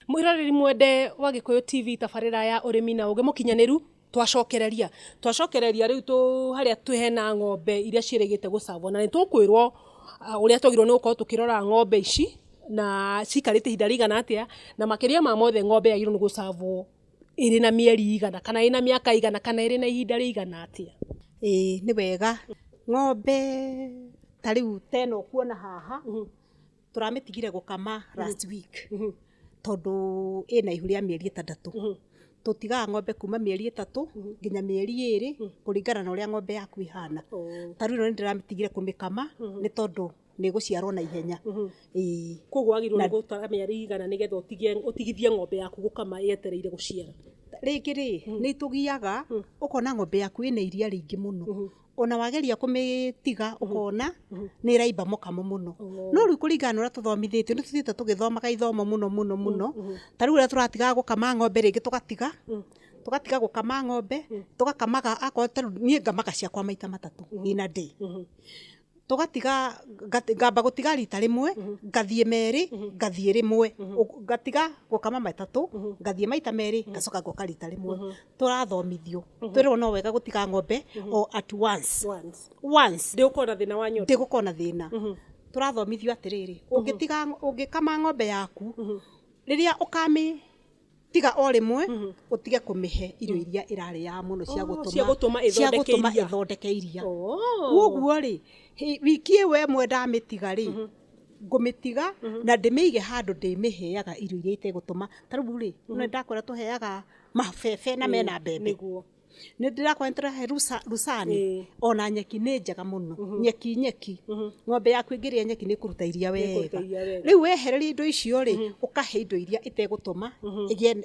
Mwiroreri mwende wa Gikuyu TV, tabarĩra ya ũrĩmi na ũgĩ mũkinyanĩru, twacokereria rĩu tũ harĩa twĩhena ng'ombe iria ciĩrĩgĩte gũcabwo, na nĩ tũkwĩrwo ũrĩa twagĩrĩirwo nĩ gũkorwo tũkĩrora ng'ombe ici na cikarĩte ihinda rĩigana atĩa, na makĩria ma mothe ng'ombe yagĩrĩirwo nĩ gũcabwo ĩrĩ na mĩeri igana kana ĩna mĩaka igana kana ĩrĩ na ihinda rĩigana atĩa? Ĩĩ, nĩ wega. Ng'ombe ta rĩu ta ĩno ũkuona haha, tũramĩtigire gũkama last week tondũ ĩna ihu rĩa mĩeri 6. Tũtigaga ng'ombe kuma mĩeri 3 nginya mĩeri 2 kũringana na ũrĩa ng'ombe yaku ĩhana. Ta rĩu ĩno nĩ ndĩramĩtigire kũmĩkama nĩ tondũ nĩ ĩgũciarwo na ihenya. Ĩĩ. Koguo wagĩrĩirwo nĩ gũtara mĩeri igana nĩgetha ũtigithie ng'ombe yaku gũkama yetereire gũciara? Rĩngĩ rĩ, nĩ itũgiaga ũkona ng'ombe yaku ĩna iria rĩingĩ mũno, ona wageria kũmĩtiga ũkona nĩ ĩraimba mũkamo mũno. No rĩu kũringana na ũrĩa tũthomithĩtio, nĩ tũthiĩte tũgĩthomaga ithomo mũno mũno mũno. Ta rĩu ũrĩa tũratigaga gũkama ng'ombe rĩngĩ tũgatiga gũkama ng'ombe, tũgakamaga akorwo ta rĩu niĩ ngamaga ciakwa maita 3 in a day. Tũgatiga, ngamba gũtiga rita rĩmwe, ngathiĩ 2, ngathiĩ 1, ngatiga gũkama 3, ngathiĩ maita 2, ngacoka ngoka rita 1. Tũrathomithio. Twĩrwo no wega gũtiga ng'ombe o at once. Once. Once. Ndĩgũkorwo na thĩna wa nyondo. Ndĩgũkorwo na thĩna. Tũrathomithio atĩrĩrĩ, ũngĩkama ng'ombe yaku, rĩrĩa ũkamĩtiga o rĩmwe, ũtige kũmĩhe irio iria ĩrarĩaga mũno cia Cia gũtũma cia ĩthondeke gũtũma iria. ĩthondeke iria. Koguo rĩ, wiki ĩyo ĩmwe ndamĩtiga rĩ, ngũmĩtiga na ndĩmĩige handũ ndĩmĩheaga irio iria itegũtũma. Ta rĩu rĩ, nĩ ndakwĩra tũheaga mabebe na mena mbembe. Nĩ ndĩrakwĩra nĩ tũrahe lucani. Ona nyeki nĩ njega mũno. Nyeki, nyeki. Ng'ombe yaku ĩngĩrĩa nyeki nĩ ĩkũruta iria Nĩ ĩkũruta wega. iria wega. Rĩu wehereria indo icio rĩ, ũkahe indo iria itegũtũma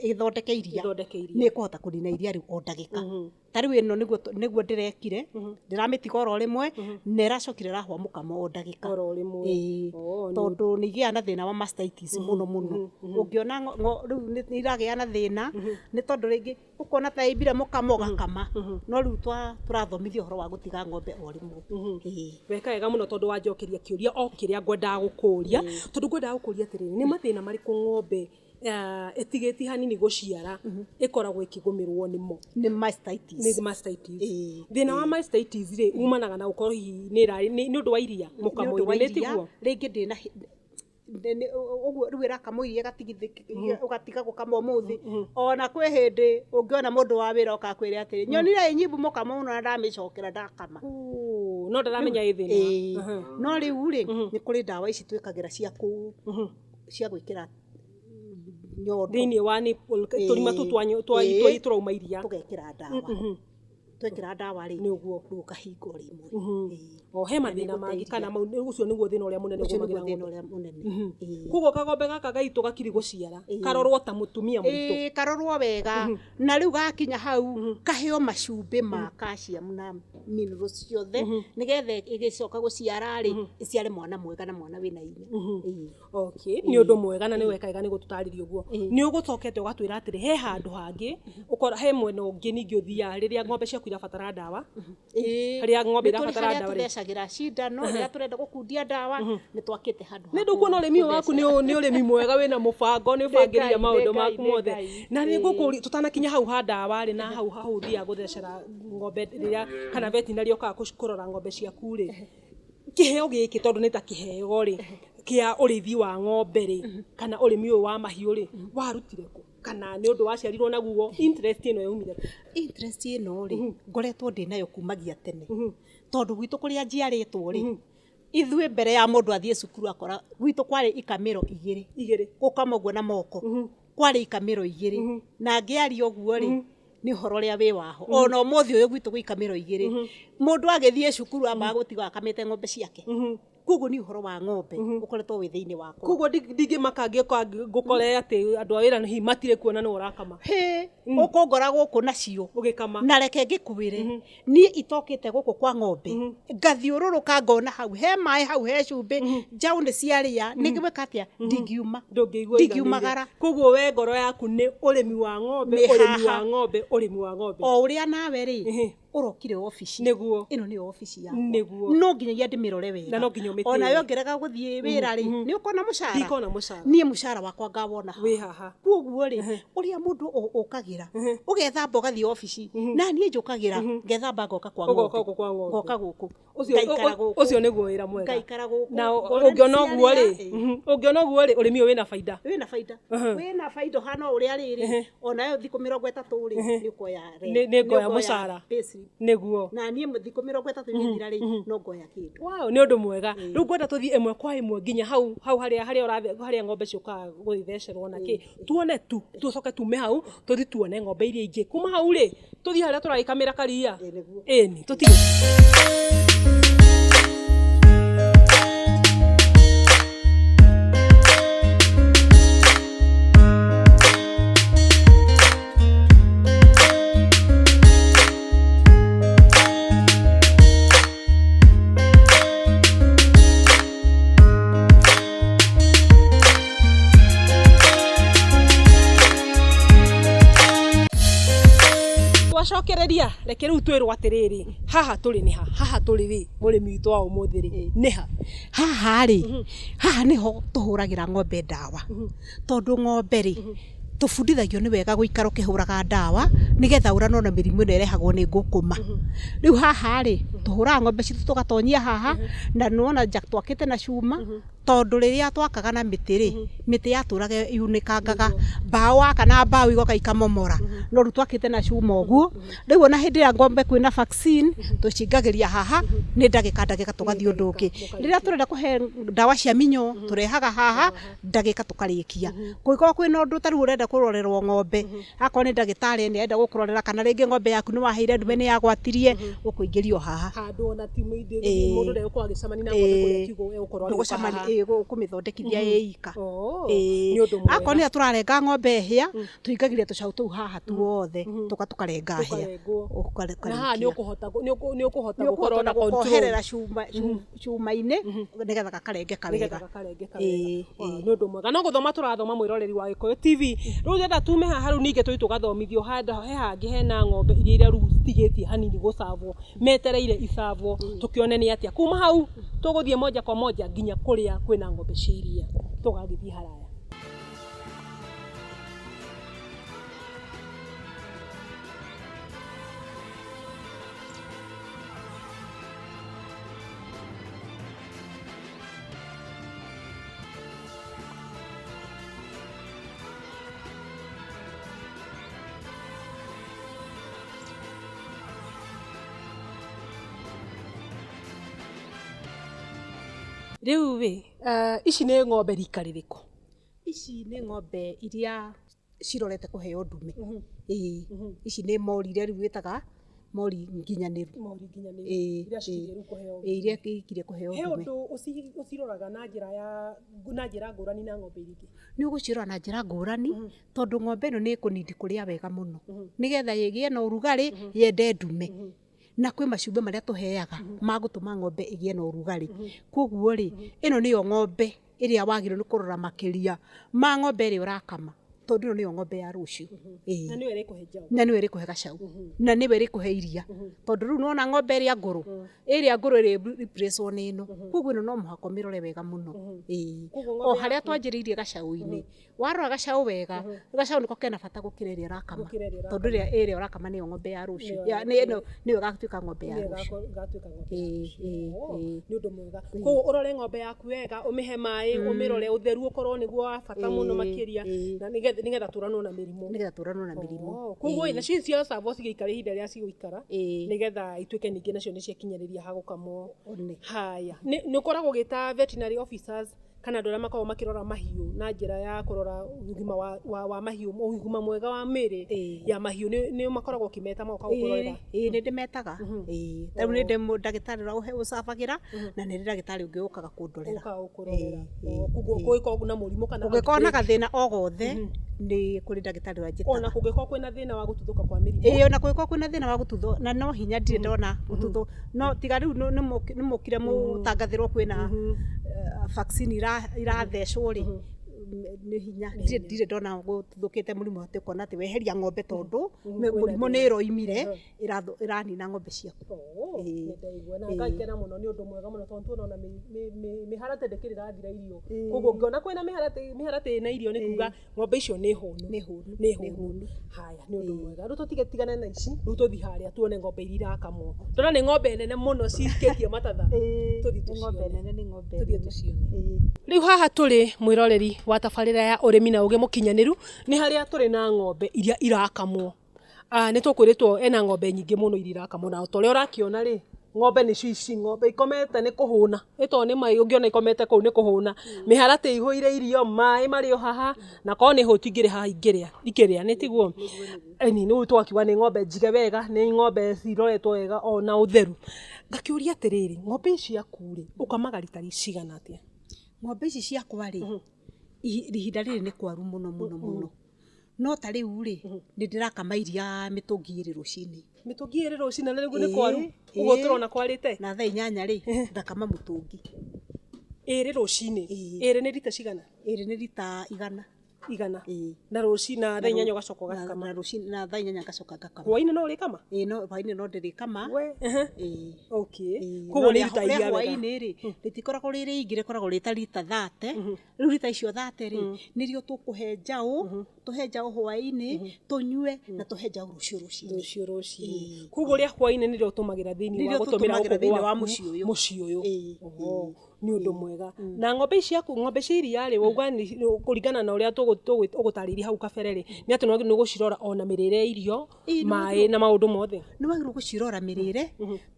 ĩthondeke iria. Ĩthondeke iria. Nĩ ĩkũhota kũnina iria rĩu o ndagĩka. Ta rĩu ĩno nĩguo ndĩrekire, ndĩramĩtiga oro rĩmwe, na ĩracokire ĩrahũa mũkamo o ndagĩka. Oro rĩmwe. Ĩĩ. Oh, nĩ Tondũ nĩ igĩaga na thĩna wa mastitis mũno mũno. Ũngĩona rĩu nĩ iragĩa na thĩna, nĩ tondũ rĩngĩ ũkona ta ĩimbire mũkamo ũgakama. No rĩu tũrathomithio ũhoro wa gũtiga ng'ombe o rĩmwe. Ĩĩ. Weka wega mũno tondũ wanjokeria kĩũria o kĩrĩa ngwendaga gũkũria. Tondũ ngwendaga gũkũria atĩrĩrĩ, nĩ mathĩna marĩkũ ng'ombe ĩtigĩtie hanini gũciara ĩkoragwo ĩkĩgũmĩrwo nĩmo? Nĩ mastitis. Nĩ mastitis. Ĩĩ. Thĩna wa mastitis rĩ, umanaga na gũkorwo hihi nĩ ũndũ wa iria Nĩ ũndũ wa mũkamo-inĩ, nĩ iria. tiguo? Rĩngĩ ndĩna ũguo rĩu ĩrakamwo iria ũgatiga gũkama ũmũthĩ. Ona kwĩ hĩndĩ ũngĩona mũndũ wa wĩra oka akwĩre atĩrĩ, nyonire ĩ nyimbu mũkamo mũno na ndamĩcokera ndakama. No ndaramenya ĩ thĩna. Ĩĩ. No rĩu rĩ, nĩ kũrĩ ndawa ici twĩkagĩra cia gwĩkĩra nyondo. Thĩinĩ wa nipple, tũrima tũu tũrauma iria. Tũgekĩra ndawa. Twekĩra ndawa rĩ, Nĩ ũguo. rĩu ũkahinga o rĩmwe. Ĩĩ. O he mathĩna Na nĩ mangĩ gũteithia. kana mau, ũcio nĩguo thĩna ũrĩa mũnene Ũcio nĩguo ũgũmagĩra thĩna ng'ombe. ũrĩa mũnene. Ĩĩ. Koguo kagombe gaka gaitũ gakiri gũciara, karorwo ta mũtumia mũritũ. Ĩĩ, karorwo wega. Na rĩu gakinya hau, kaheo macumbĩ ma calcium na minerals ciothe, nĩgetha ĩgĩcoka gũciara rĩ, ĩciare mwana mwega na mwana wĩna hinya. Ĩĩ. Okay, nĩ ũndũ mwega na nĩ weka wega nĩ gũtũtarĩria ũguo. Nĩ ũgũcokete ũgatwĩra atĩrĩ, he handũ hangĩ, ũkora he mwena ũngĩ ningĩ ũthiaga rĩrĩa ng'ombe ciaku irabatara ndawa. Ĩĩ. Harĩa ng'ombe Nĩ tũrĩ irabatara harĩa ndawa rĩ. tũthecagĩra cindano, rĩrĩa tũrenda gũkundia ndawa, nĩ twakĩte handũ Nĩ ha ndũkuona ũrĩmi ũyũ waku nĩ ũrĩmi mwega wĩna mũbango, nĩ ũbangĩrĩire Nĩ Ngai, maũndũ nĩ Ngai, maku nĩ mothe. Ngai. Na nĩ ngũkũria, tũtanakinya hau ha ndawa rĩ, na hau ũthiaga gũthecera ng'ombe rĩrĩa, kana veterinary okaga kũrora ng'ombe ciaku rĩ. Kĩheo gĩkĩ tondũ nĩ ta kĩheo rĩ, kĩa ũrĩithi wa ng'ombe rĩ, kana ũrĩmi ũyũ wa mahiũ rĩ, warutire kũ? Kana nĩ ũndũ waciarirwo naguo? Interest ĩno yaumire kũ? Interest ĩno rĩ, ngoretwo ndĩ nayo kumagia tene. Tondũ gwitũ kũrĩa njiarĩtwo rĩ, ithuĩ mbere ya mũndũ athiĩ cukuru akora gwitũ kwarĩ ikamĩro igĩrĩ. Igĩrĩ. Gũkama ũguo na moko. Kwarĩ ikamĩro igĩrĩ. Na ngĩaria ũguo rĩ, nĩ ũhoro ũrĩa wĩ waho. Ona ũmũthĩ ũyũ gwitũ gwĩ ikamĩro igĩrĩ. Mũndũ agĩthiĩ cukuru ambaga gũtigwo akamĩte ng'ombe ciake. Koguo nĩ ũhoro wa ng'ombe ũkoretwo wĩ thĩinĩ wakwa. Koguo ndingĩmaka ngĩũka ngũkore atĩ andũ a wĩra hihi matirĩ kuona nĩwe ũrakama. Hĩ, ũkũngora gũkũ nacio. Ũgĩkama. Na reke ngĩkwĩre, niĩ itokĩte gũkũ kwa ng'ombe, ngathiũrũrũka ngona hau he maĩ, hau he cumbĩ, njaũ nĩ ciarĩa, nĩ ngwĩka atĩa? Ndingiuma. Ndũngĩigua Ndingiumagara. ũiganĩire. Koguo we ngoro yaku nĩ ũrĩmi wa ng'ombe, Nĩ ũrĩmi wa haha. ng'ombe, ũrĩmi wa ng'ombe. O ũrĩa nawe rĩ, Ũrokire obici. Nĩguo. Ĩno nĩyo obici yakwa. Nĩguo. No nginyagia ndĩmĩrore wega. Na no nginya ũmĩtĩe. Onawe ũngĩrega gũthiĩ wĩra rĩ, nĩ ũkona mũcara. Ndikona mũcara. Niĩ mũcara wakwa ngawona haha. Wĩ haha. Koguo rĩ, ũrĩa mũndũ ũkagĩra, ũgethamba ũgathiĩ obici, na niĩ njũkagĩra ngethamba ngoka kwa Ũgoka ng'ombe. gũkũ kwa ng'ombe. Ngoka gũkũ. Ũcio Ngaikara gũkũ. ũcio nĩguo wĩra mwega. Ngaikara gũkũ. Na Ngona nĩ ũngĩona ũguo rĩ, ciarĩa, ũngĩona ũguo rĩ, ũrĩmi ũyũ wĩna baida. Wĩna baida. Wĩna baida ũhana o ũrĩa rĩrĩ, onayo thikũ 30 rĩ, nĩ ũkoya rent. Nĩ ngoya Nĩ ũkoya mũcara. payslip. Nĩguo. Na niĩ thikũ 30 igĩthira rĩ, no ngoya kĩndũ. Wow, nĩ ũndũ mwega. Rĩu ngwenda tũthiĩ ĩmwe kwa ĩmwe nginya hau hau harĩa harĩa ũrathe harĩa ng'ombe ciũkaga gũgĩthecerwo na kĩ. Tuone tu, tũcoke tume hau, tũthiĩ tuone ng'ombe iria ingĩ. Kuma hau rĩ, tũthiĩ harĩa tũragĩkamĩra karia. Ĩ, nĩguo. Ĩni, tũtige. Twacokereria, reke rĩu twĩrwo atĩrĩrĩ, haha tũrĩ nĩ ha? Haha tũrĩ rĩ, mũrĩmi witũ wa ũmũthĩ rĩ, nĩ ha? Haha rĩ, haha nĩho tũhũragĩra ng'ombe ndawa. Tondũ ng'ombe rĩ, tũbundithagio nĩ wega gũikara ũkĩhũraga ndawa nĩgetha ũranwo na mĩrimũ ĩno ĩrehagwo nĩ ngũkũma. Rĩu haha rĩ, tũhũraga ng'ombe citũ tũgatonyia haha, na nĩwona nja twakĩte na cuma, tondũ rĩrĩa twakaga na mĩtĩ rĩ, mĩtĩ yatũraga yunĩkangaga, mbaũ waka na mbaũ igoka ikamomora, no rĩu twakĩte na cuma ũguo. Rĩu ona hĩndĩ ĩrĩa ng'ombe kwĩna vaccine, tũcingagĩria haha, nĩ ndagĩka ndagĩka tũgathiĩ ũndũ ũngĩ. Rĩrĩa tũrenda kũhe ndawa cia minyoo, tũrehaga haha, ndagĩka tũkarĩkia. Kũngĩkorwo kwĩna ũndũ ta rĩu ũrenda kũrorerwo ng'ombe, akorwo nĩ ndagĩtarĩ nĩ arenda gũkũrorera, kana rĩngĩ ng'ombe yaku nĩ waheire ndume nĩ yagwatirie, ũkũingĩrio haha. Handũ ona ti mũndũ ndegũkorwo agĩcemania na ng'ombe kũrĩa kiugũ egũkorwo agĩũka Ndũgũcemania, haha. ũkũmĩthondekithia ĩ ika. Nĩ ũndũ mwega. Akorwo nĩ tũrarenga ng'ombe hĩa, tũingagĩria tũcaũ tũu haha tuothe, tũka tũkarenga hĩa. Ũkarengwo. Na haha nĩ ũkũhota nĩ ũkũhota Nĩ gũkorwo ũkũhota na control. gũkoherera cuma-inĩ nĩgetha gakarengeka Nĩgetha wega. gakarengeka wega. Wow, nĩ ũndũ mwega. No gũthoma tũrathoma mwĩroreri wa Gĩkũyũ TV. Rĩu ndĩrenda tume haha rĩu ningĩ tũthiĩ tũgathomithio handũ he hangĩ hena ng'ombe iria iria rĩu citigĩtie hanini gũcabwo, metereire icabwo, tũkĩone nĩ atĩa. Kuma hau tũgũthiĩ moja kwa moja nginya kũrĩa kwĩna ng'ombe cia iria, tũgagĩthiĩ haraya. Rĩu rĩ, ici nĩ ng'ombe rika rĩrĩkũ? Ici nĩ ng'ombe iria cirorete kũheo ndume. Ĩĩ, ici nĩ mori iria rĩu wĩtaga mori nginyanĩru. Mori nginyanĩru. Ĩĩ, Iria cikirie rĩu kũheo. Ĩĩ, iria ikirie kũheo He ndume. ũndũ ũciroraga na njĩra ya na njĩra ngũrani na ng'ombe iria ingĩ? Nĩ ũgũcirora na njĩra ngũrani, tondũ ng'ombe ĩno nĩ ĩkũnindi kũrĩa wega mũno, nĩgetha ĩgĩe na ũrugarĩ, yende ndume. Na kwĩ macumbĩ marĩa tũheaga ma gũtũma ng'ombe ĩgĩe na ũrugarĩ. Koguo rĩ, ĩno nĩyo ng'ombe ĩrĩa wagĩrĩirwo nĩ kũrora makĩria ma ng'ombe ĩrĩa ũrakama, tondũ ĩno nĩyo ng'ombe ya rũciũ. Ĩĩ. Na nĩyo ĩrĩkũhe njaũ. Na nĩyo ĩrĩkũhe gacaũ. Na nĩyo ĩrĩkũhe iria. Tondũ rĩu nĩwona ng'ombe ĩrĩa ngũrũ, ĩrĩa ngũrũ ĩrĩ replace nĩ ĩno. Koguo ĩno no mũhaka ũmĩrore wega mũno. Ĩĩ. Koguo O ng'ombe harĩa twanjĩrĩirie gacaũ-inĩ, warora gacaũ wega, gacaũ nĩko kena bata gũkĩra ĩrĩa ũrakama. Gũkĩra ĩrĩa ũrakama. Tondũ ĩrĩa ũrakama nĩyo ng'ombe ya rũciũ. Nĩyo Ya, nĩ ĩno nĩyo ĩgatuĩka ng'ombe ya Nĩyo rũciũ. ĩgatuĩka ng'ombe ya Ĩĩ, rũciũ. ĩĩ, ĩĩ. Nĩ ũndũ mwega. Koguo ũrore ng'ombe yaku wega, ũmĩhe maĩ, ũmĩrore ũtheru ũkorwo nĩguo wa bata mũno makĩria, na nĩgetha tũranwo na mĩrimũ. Nĩgetha tũranwo na mĩrimũ. Koguo ĩ, nacio cia cavwo cigĩikara ihinda rĩrĩa cigũikara, Ĩĩ. nĩgetha ituĩke ningĩ nacio nĩ ciakinyanĩria ha gũkamwo. One. Haya, nĩ ũkoragwo ũgĩta veterinary officers kana andũ arĩa makoragwo makĩrora mahiũ na njĩra ya kũrora ũgima wa mahiũ, ũgima mwega wa mĩĩrĩ ya mahiũ, nĩ makoragwo ũkĩmeta magoka gũkũrorera? Ĩĩ, nĩ ndĩmetaga. Ĩĩ, ta rĩu nĩ ndĩ ndagĩtarĩ ũrĩa ũcabagĩra, na nĩ ndĩ ndagĩtarĩ ũngĩ ũkaga kũndorera. Ũkaga gũkũrorera. Koguo kũngĩkorwo na mũrimũ kana Kũngĩkorwo na gathĩna o gothe, nĩ kũrĩ ndagĩtarĩ ũrĩa njĩtaga. Ona kũngĩkorwo kwĩna thĩna wa gũtuthũka kwa mĩrimũ. Ĩĩ, ona kũngĩkorwo kwĩna thĩna wa gũtuthũ, na no hinya ndirĩ ndona gũtuthũ. No tiga rĩu nĩ mũkire mũtangathĩrwo kwĩna vaccine irathecwo rĩ, Nĩ hinya, ndirĩ ndona gũtuthũkĩte mũrimũ atĩ ũkona atĩ weheria ng'ombe tondũ mũrimũ nĩ ĩroimire ĩranina ng'ombe ciaku. Nĩ ndaigua na ngakena mũno, nĩ ũndũ mwega mũno tondũ tuona ona mĩharatĩ ndĩkĩrĩ ĩrathira irio, koguo ngĩona kwĩna mĩharatĩ ĩna irio nĩ kuga ng'ombe icio nĩ hũnu. Nĩ hũnu. Nĩ hũnu. Haya, nĩ ũndũ mwega. Rĩu tũtige tigane na ici, rĩu tũthiĩ harĩa tuone ng'ombe iria irakamwo. Ndona nĩ ng'ombe nene mũno cikĩtie matatha. Tũthiĩ Nĩ ng'ombe tũcione. nene, nĩ ng'ombe Tũthiĩ nene. tũcione. Rĩu haha tũrĩ, mwĩroreri wa tabarĩra ya ũrĩmi na ũgĩ mũkinyanĩru, nĩ harĩa tũrĩ na ng'ombe iria irakamwo. Nĩ tũkwĩrĩtwo ena ng'ombe nyingĩ mũno iria irakamwo, na ta ũrĩa ũrakĩona rĩ, ng'ombe nĩcio ici, ng'ombe ikomete nĩ kũhũna, ĩto nĩ mai ũngĩona ikomete kũu nĩ kũhũna, mĩharatĩ ĩihũire irio, maĩ marĩ o haha, na korwo nĩ hũtu ingĩrĩ haha ingĩrĩa ikĩrĩa, nĩ tiguo? Ĩni rĩu tũgakiuga nĩ ng'ombe njige wega, nĩ ng'ombe ciroretwo wega ona ũtheru. Ngakĩũria atĩrĩrĩ, ng'ombe ici ciaku rĩ, ũkamaga rita cigana atĩa? Ng'ombe ici ciakwa rĩ, ihinda rĩrĩ nĩ kwaru mũno mũno mũno, no ta rĩu rĩ, nĩ ndĩrakama iria mĩtũngi 2 rũcinĩ. Mĩtũngi 2 rũcinĩ, na rĩu nĩ kwaru ũguo tũrona kwarĩte. Na thaa 8 rĩ, ngakama mũtũngi. 2 rũcinĩ? 2 nĩ rita cigana? 2 nĩ rita 100. 100. Ĩĩ. Na rũcinĩ na thaa 8 ũgacoka ũgakama? Na rũcinĩ na thaa 8 ngacoka ngakama. Hwainĩ no ũrĩkama? Ĩĩ, no hwainĩ no ndĩrĩkama. We. Ĩĩ. Okay. Ĩĩ. Koguo No nĩ iruta rĩa iria wega. hwainĩ rĩ, rĩtikoragwo rĩ rĩingĩ, rĩkoragwo rĩ ta rita 30. Rĩu rita icio 30 rĩ, nĩrĩo tũkũhe njaũ, tũhe njaũ hwainĩ, tũnyue, na tũhe njaũ rũciũ rũcinĩ. Rũciũ rũcinĩ. Koguo rĩa hwainĩ nĩrĩo ũtũmagĩra thĩinĩ wa Nĩrĩo gũtũmĩra tũtũmagĩra gũkũ thĩinĩ wa gwaku, mũciĩ ũyũ. Mũciĩ ũyũ. Ĩĩ. Oho, nĩ ũndũ mwega. Na ng'ombe ici ciaku, ng'ombe cia iria rĩ, wauga nĩ kũringana na ũrĩa ũgũtarĩirie hau kabere rĩ, nĩ atĩ nĩ ũgũcirora ona mĩrĩre ya irio, Ĩĩ, nĩ maĩ na maũndũ mothe. Nĩ wagĩrĩirwo gũcirora mĩrĩre,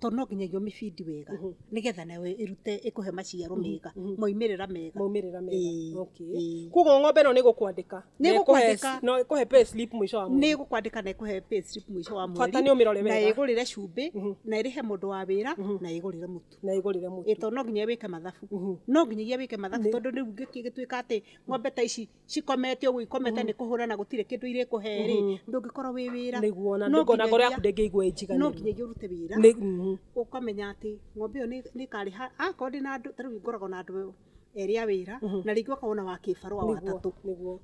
tondũ no nginyagia ũmĩbindi wega, nĩgetha nayo ĩrute, ĩkũhe maciaro mega, maumĩrĩra mega. Maumĩrĩra mega. Ĩĩ, Okay. ĩĩ. Koguo ng'ombe ĩno nĩ ĩgũkwandĩka. Nĩ ĩgũkwandĩka. No ĩkũhe pay slip mũico wa mweri. Nĩ ĩgũkwandĩka na ĩkũhe pay slip mũico wa mweri. Bata nĩ ũmĩrore Na wega. ĩgũrĩre cumbĩ, na ĩrĩhe mũndũ wa wĩra, na ĩgũrĩre mũtu. Na ĩgũrĩre mũtu. Ĩ, tondũ no nginya wĩke mathabu. No nginyagia wĩke mathabu, tondũ rĩu gĩtuĩka atĩ ng'ombe ta ici cikomete ũguo, ikomete nĩ kũhũra na gũtirĩ kĩndũ irĩkũhe rĩ, ndũngĩkorwo wĩ wĩra. Nĩguo, na No ndũngĩona ngoro nginyagia yaku ndĩngĩigua ĩ njiganĩru. No nginyagia ũrute wĩra. Nĩ. Ũkamenya atĩ ng'ombe ĩyo nĩ ĩkarĩha, akorwo ndĩna andũ, ta rĩu ngoragwo na andũ erĩ a wĩra, na rĩngĩ ũgakorwo na wa kĩbarũa wa atatũ.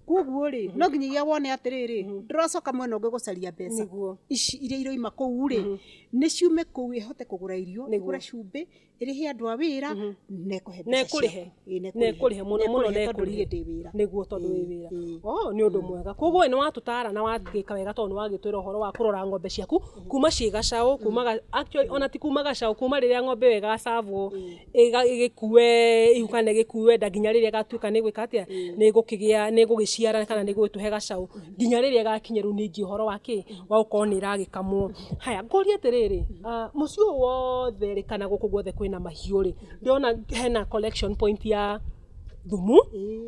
Koguo rĩ, no nginyagia wone atĩrĩrĩ, ndĩracoka mwena ũngĩ gũcaria mbeca. Ici iria iroima kũu rĩ, nĩ ciume kũu ĩhote kũgũra irio, ĩgũre cumbĩ, ĩrĩhe andũ a wĩra, na ĩkũhe Na mbeca ĩkũrĩhe. ciaku. Ĩĩ, Na ĩkũrĩhe mũno mũno, na tondũ ĩkũrĩhe. niĩ ndĩ wĩra. Nĩguo, tondũ wĩ wĩra. Ĩĩ. Oh, nĩ ũndũ mwega. Koguo we nĩ watũtara na wagĩka wega, tondũ nĩ wagĩtwĩra ũhoro wa kũrora ng'ombe ciaku kuma ciĩ gacaũ, kuma actually ona ti kuma gacaũ, kuma rĩrĩa ng'ombe ĩyo ĩgacabwo ĩgĩkue ihu kana ĩgĩkue nda, nginya rĩrĩa ĩgatuĩka nĩ gwĩka atĩa, nĩ gũkĩgĩa, nĩ gũgĩciara kana nĩ gũgĩtũhe gacaũ, nginya rĩrĩa ĩgakinya rĩu ningĩ ũhoro wa kĩ wa gũkorwo nĩ ĩragĩkamwo. Haya, ngũrie atĩrĩrĩ, mũciĩ ũyũ wothe rĩ, kana gũkũ guothe kwĩna mahiũ rĩ, ndĩrona hena collection point ya thumu.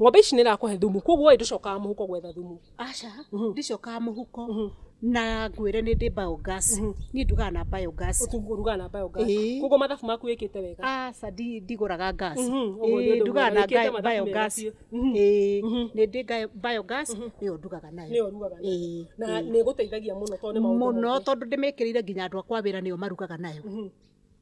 Ng'ombe ici nĩ irakũhe thumu, koguo ĩ ndũcokaga mũhuko gwetha thumu? Aca, ndicokaga mũhuko, na ngwĩre nĩ ndĩ biogas, niĩ ndugaga na biogas. Ũrugaga na biogas? Ĩĩ. Koguo mathabu maku wĩkĩte wega? Aca, ndigũraga gas. Ũguo nĩ Ĩĩ, ũndũ ndugaga mwega. na Wĩkĩte mathabu mega biogas. biũ. Ĩĩ, nĩ ndĩ biogas, nĩyo ndugaga nayo. Nĩyo ũrugaga nayo. Ĩĩ. Na nĩ ĩgũteithagia mũno tondũ nĩ maũndũ Mũno, mothe. tondũ ndĩmĩkĩrĩire nginya andũ akwa a wĩra nĩo marugaga nayo.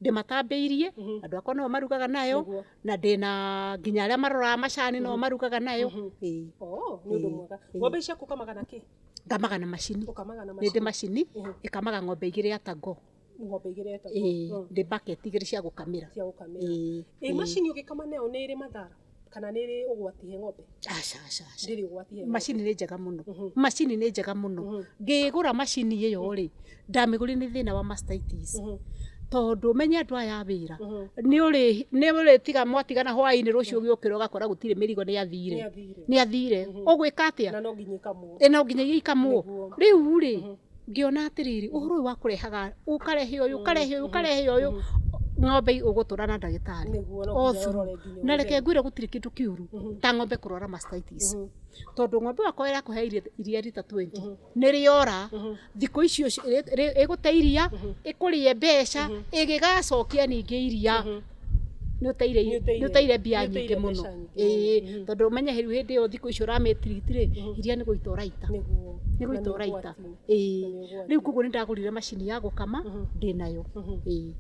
Ndĩmatambĩirie, andũ akwa nĩo marugaga nayo, na ndĩna nginya arĩa maroraga macani nĩo marugaga nayo. Ĩĩ. Oh, nĩ ũndũ mwega. Ng'ombe ici ciaku ũkamaga na kĩ? Ngamaga na macini. Ũkamaga na Nĩ macini? ndĩ macini ĩkamaga ng'ombe 2 ya tango. Ng'ombe 2 ĩtagwo? Ĩĩ, ndĩ bucket 2 cia gũkamĩra. Cia gũkamĩra. Ĩĩ. Ĩ macini ũgĩkama nayo nĩ ĩrĩ mathara kana nĩ ĩrĩ ũgwati he ng'ombe? Aca, aca, aca. Ndĩrĩ ũgwati he ng'ombe? Macini nĩ njega mũno, macini nĩ njega mũno. Ngĩgũra macini ĩyo rĩ, ndamĩgũrire nĩ thĩna wa mastitis, tondũ menye andũ aya a wĩra nĩ ũrĩ tiga mwatigana hwainĩ, rũciũ ũgĩũkĩra ũgakora gũtirĩ mĩrigo, nĩ athire. Nĩ athire. Nĩ athire, ũgwĩka atĩa? Na no nginya ĩkamwo. Ĩ, no nginyagia ikamwo. Nĩguo. Rĩu rĩ, ngĩona atĩrĩrĩ, ũhoro ũyũ wa kũrehaga, ũkarehe ũyũ, ũkarehe ũyũ, ũkarehe ũyũ, ng'ombe ũgũtũra na ndagĩtarĩ Nĩguo, no o nginya through. ũrore nginya Na reke ũtheru. ngwĩre, gũtirĩ kĩndũ kĩũru ta ng'ombe kũrwara mastitis, tondũ ng'ombe wakwa ĩrakũhe iria rita 20 nĩ rĩora thikũ icio ĩgũte iria, ĩkũrĩe mbeca, ĩgĩgacokia ningĩ iria nĩ ũteire. Nĩ Nĩ ũteire mbia nĩ nyingĩ ũteire mũno. mbeca nyingĩ. Ĩĩ, tondũ ũmenye rĩu hĩndĩ ĩyo thikũ icio ũramĩtiriti rĩ, iria nĩ gũita ũraita. Nĩguo. Nĩ gũita Na nĩ ũraita. ũgwati. Ĩĩ. Na nĩ ũgwati. Rĩu koguo nĩ ndagũrire macini ya gũkama, ndĩnayo. Ĩĩ.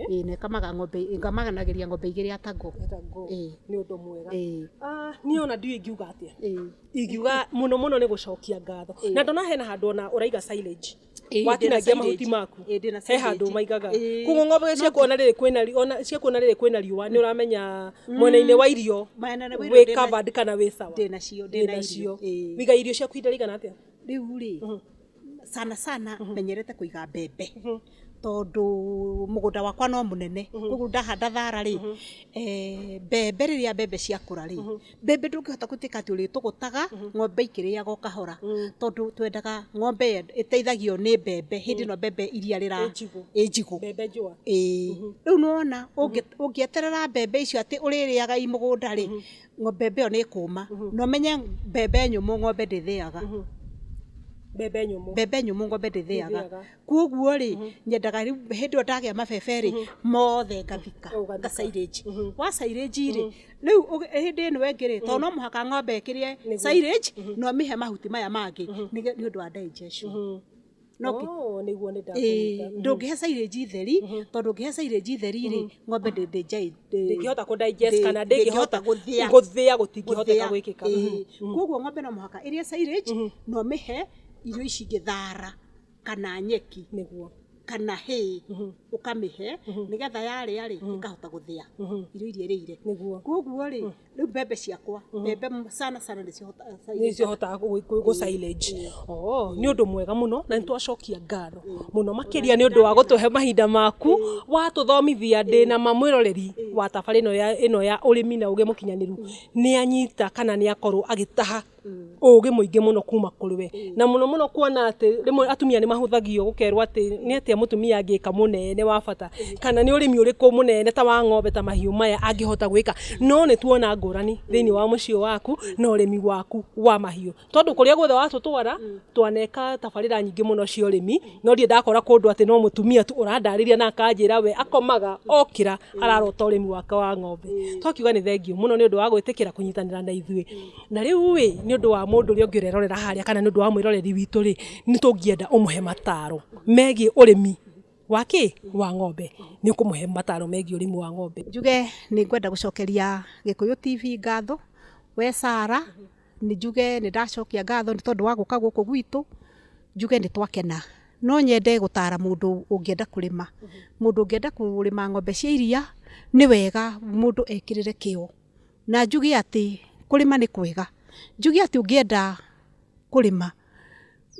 Ĩĩ, na ĩkamaga ng'ombe, ĩkamanagĩria ng'ombe igĩrĩ atango. Ĩtagwo. Ĩĩ. Nĩ ũndũ mwega. Ĩĩ. Ah, niĩ ona ndiũĩ ingiuga atĩa. Ĩĩ. Ingiuga mũno mũno nĩ gũcokia ngatho. Na ndona hena handũ ona ũraiga silage. Ĩĩ, ndĩna Watinangia silage. mahuti maku. Ĩĩ, ndĩna He handũ silage. maigaga. Ĩĩ. Koguo ng'ombe ciaku ona rĩrĩ kwĩna ona ciaku ona rĩrĩ kwĩna riũa nĩ ũramenya mwena-inĩ wa irio Mwena-inĩ wa irio wĩ ndĩna- covered kana wĩ sawa. Ndĩnacio, ndĩna Wĩnacio. irio. Ĩĩ. Wiga irio ciaku ihinda rĩigana atĩa? Rĩu rĩ, sana sana menyerete kũiga mbembe, tondũ mũgũnda wakwa no mũnene, koguo ndahanda thara rĩ, mbembe, rĩrĩa mbembe ciakũra rĩ, mbembe ndũngĩhota gũtuĩka atĩ ũrĩtũgũtaga ng'ombe ikĩrĩaga o kahora, tondũ twendaga ng'ombe ĩteithagio nĩ mbembe hĩndĩ ĩno mbembe iria rĩra Ĩ njigũ. ĩ njigũ. Mbembe njũa. Ĩĩ. Rĩu nĩwona ũngĩeterera mbembe icio atĩ ũrĩrĩaga i mũgũnda rĩ, mbembe ĩyo nĩ ĩkũma. Na ũmenye mbembe nyũmũ ng'ombe ndĩthĩaga. Mbembe nyũmũ. Mbembe nyũmũ ng'ombe ndĩthĩaga. Ndĩthĩaga. Koguo rĩ, nyendaga rĩu hĩndĩ ĩyo ndagĩa mabebe rĩ, mothe ngathika, Ũgathika. nga silage. Wa silage rĩ, rĩu hĩndĩ ĩno ĩngĩ rĩ, tondũ no mũhaka ng'ombe ĩkĩrĩe silage, na ũmĩhe mahuti maya mangĩ nĩ ũndũ wa digestion. No Oh, nĩguo nĩ ĩĩ, ndakũnyita. ndũngĩhe silage theri, tondũ ũngĩhe silage theri rĩ, ng'ombe Ndĩngĩhota kũ digest kana ndĩngĩhota ndĩngĩhota gũthĩa. Gũthĩa gũtingĩhoteka Gũthĩa. gwĩkĩka. Ĩĩ. Koguo ng'ombe no mũhaka ĩrĩe silage, na ũmĩhe irio ici ingĩ, thara kana nyeki Nĩguo. kana hay, ũkamĩhe nĩgetha yarĩa rĩ, ĩkahota gũthĩa irio iria ĩrĩire. Nĩguo. Koguo rĩ, rĩu mbembe ciakwa, mbembe sana sana nĩcio Nĩcio hotaga gũ silage. Oh, nĩ ũndũ mwega mũno na nĩ twacokia ngatho mũno makĩria nĩ ũndũ wa gũtũhe mahinda maku watũthomithia. Ndĩna ma mwĩroreri wa tabarĩra ĩno ya ũrĩmi na ũgĩ mũkinyanĩru nĩ anyita kana nĩ akorwo agĩtaha ũgĩ mũingĩ mũno kuma kũrĩ we, na mũno mũno kuona atĩ rĩmwe atumia nĩ mahũthagio, gũkerwo atĩ nĩ atĩa mũtumia angĩka mũnene wa bata, kana nĩ ũrĩmi ũrĩkũ mũnene ta wa ng'ombe, ta mahiũ maya angĩhota gwĩka. No nĩ tuona ngũrani thĩinĩ wa mũciĩ waku na ũrĩmi waku wa mahiũ, tondũ kũrĩa guothe watũtwara twaneka tabarĩra nyingĩ mũno cia ũrĩmi, no ndirĩ ndakora kũndũ atĩ no mũtumia tu ũrandarĩria na akanjĩra we akomaga okĩra ararota ũrĩmi wake wa ng'ombe. Twakiuga nĩ thengiũ mũno nĩ ũndũ wa gwĩtĩkĩra kũnyitanĩra na ithuĩ. Na rĩu ĩ, nĩ ũndũ wa mũndũ ũrĩa ũngĩ ũrerorera harĩa, kana nĩ ũndũ wa mwĩroreri witũ rĩ, nĩ tũngĩenda ũmũhe mataro megiĩ ũrĩmi wa kĩ wa ng'ombe. Nĩ ũkũmũhe mataro megiĩ ũrĩmi wa ng'ombe? Njuge nĩ ngwenda gũcokeria Gĩkũyũ TV ngatho, we Sara, nĩ njuge nĩ ndacokia ngatho nĩ tondũ wa gũka gũkũ gwitũ. Njuge nĩ twakena. No nyende gũtara mũndũ ũngĩenda kũrĩma, mũndũ ũngĩenda kũrĩma ng'ombe cia iria, nĩ wega mũndũ ekĩrĩre kĩo. Na njuge atĩ kũrĩma nĩ kwega. Njuge atĩ ũngĩenda kũrĩma,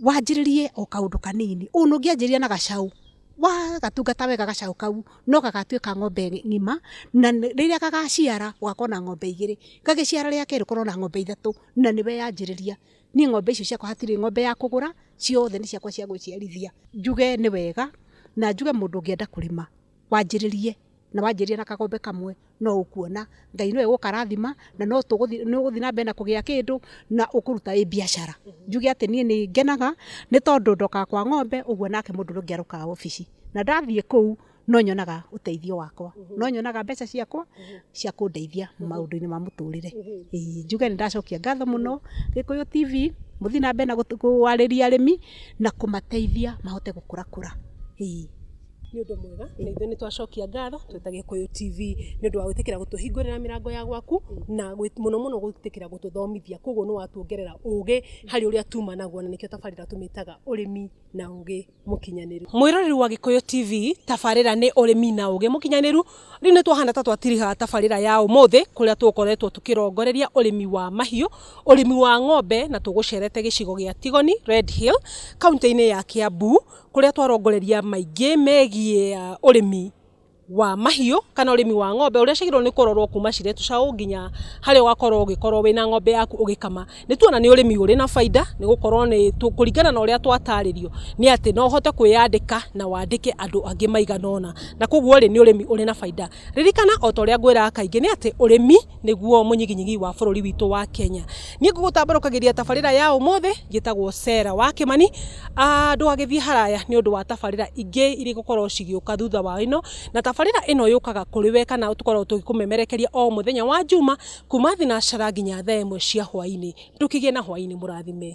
wanjĩrĩrie o kaũndũ kanini. Ona ũngĩanjĩrĩria na gacaũ, wagatungata wega gacaũ kau no gagatuĩka ng'ombe ng'ima, na rĩrĩa gagaciara ũgakorwo na ng'ombe igĩrĩ, gagĩciara rĩa kerĩ ũkorwo na ng'ombe ithatũ, na nĩwe yanjĩrĩria. Niĩ ng'ombe icio ciakwa hatirĩ ng'ombe ya kũgũra, ciothe nĩ ciakwa cia gwĩciarithia. Njuge nĩ wega, na njuge mũndũ ũngĩenda kũrĩma wanjĩrĩrie, na wanjĩrĩria na kagombe kamwe no ũkuona Ngai nĩwe ũgũkarathima, na no tũgũthiĩ, nĩ ũgũthiĩ na mbere na kũgĩa kĩndũ na ũkũruta ĩ biacara. Njuge atĩ niĩ nĩ ngenaga nĩ tondũ ndokaga kwa ng'ombe ũguo, nake mũndũ ũrĩa ũngĩ arokaga obici, na ndathiĩ kũu no nyonaga ũteithio wakwa, no nyonaga mbeca ciakwa cia kũndeithia maũndũ-inĩ ma mũtũrĩre. Ĩĩ, njuge nĩ ndacokia ngatho mũno Gĩkũyũ TV, mũthiĩ na mbere na kwarĩria arĩmi na kũmateithia mahote gũkũrakũra. Ĩĩ. Nĩ ũndũ mwega, na ithuĩ nĩ twacokia ngatho twĩta Gĩkũyũ TV nĩ ũndũ wa gwĩtĩkĩra gũtũhingũrĩra mĩrango ya gwaku, na mũno mũno gwĩtĩkĩra gũtũthomithia. Koguo nĩ watuongerera ũgĩ harĩ ũrĩa tuma naguo, na nĩkĩo tabarĩra tũmĩtaga ũrĩmi na ũgĩ mũkinyanĩru. Mwĩroreri wa Gĩkũyũ TV, tabarĩra nĩ ũrĩmi na ũgĩ mũkinyanĩru. Rĩu nĩ twahana ta twatiriha tabarĩra ya ũmũthĩ, kũrĩa tũgũkoretwo tũkĩrongoreria ũrĩmi wa mahiũ, ũrĩmi wa ng'ombe, na tũgũcerete gĩcigo gĩa Tigoni Red Hill, kaunti-inĩ ya Kiambu, kũrĩa twarongoreria maingĩ megiĩ ũrĩmi wa mahiũ kana ũrĩmi wa ng'ombe, ũrĩa ciagĩrĩirwo nĩ kũrorwo kuma cirĩ tũcaũ nginya harĩa ũgakorwo ũgĩkorwo wĩna ng'ombe yaku ũgĩkama. Nĩ tuona nĩ ũrĩmi ũrĩ na baida, nĩ gũkorwo nĩ kũringana na ũrĩa twatarĩrio nĩ atĩ no ũhote kwĩyandĩka na wandĩke andũ angĩ maigana ũna, na koguo rĩ, nĩ ũrĩmi ũrĩ na baida. Ririkana o ta ũrĩa ngwĩraga kaingĩ nĩ atĩ ũrĩmi nĩguo mũnyiginyigi wa bũrũri witũ wa Kenya. Niĩ ngũgũtambũrũkagĩria tabarĩra ya ũmũthĩ njĩtagwo Sarah wa Kĩmani. Ndũgagĩthiĩ haraya nĩ ũndũ wa tabarĩra ingĩ iria igũkorwo cigĩũka thutha wa ĩno na tabarĩra. Tabarĩra ĩno yũkaga kũrĩ we kana tũkoragwo tũgĩkũmemerekeria o mũthenya wa Juma kuma thinacara nginya thaa 1 cia hwaĩ-inĩ. Ndũkĩgĩe na hwaĩ-inĩ mũrathime.